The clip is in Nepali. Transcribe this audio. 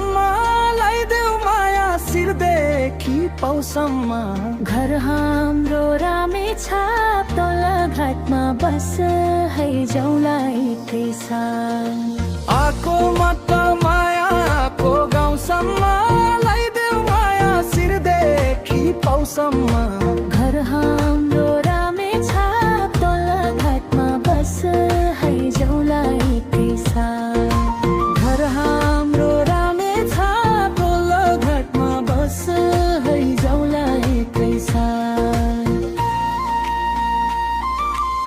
गाउँसम्म ल्याइदेऊ माया शिरदेखि पाउसम्म। घर हाम्रो रामेछाप तलघाटमा बस है जाउँला एकैसाथ। आको मत माया आको गाउँसम्म ल्याइदेऊ माया शिरदेखि पाउसम्म।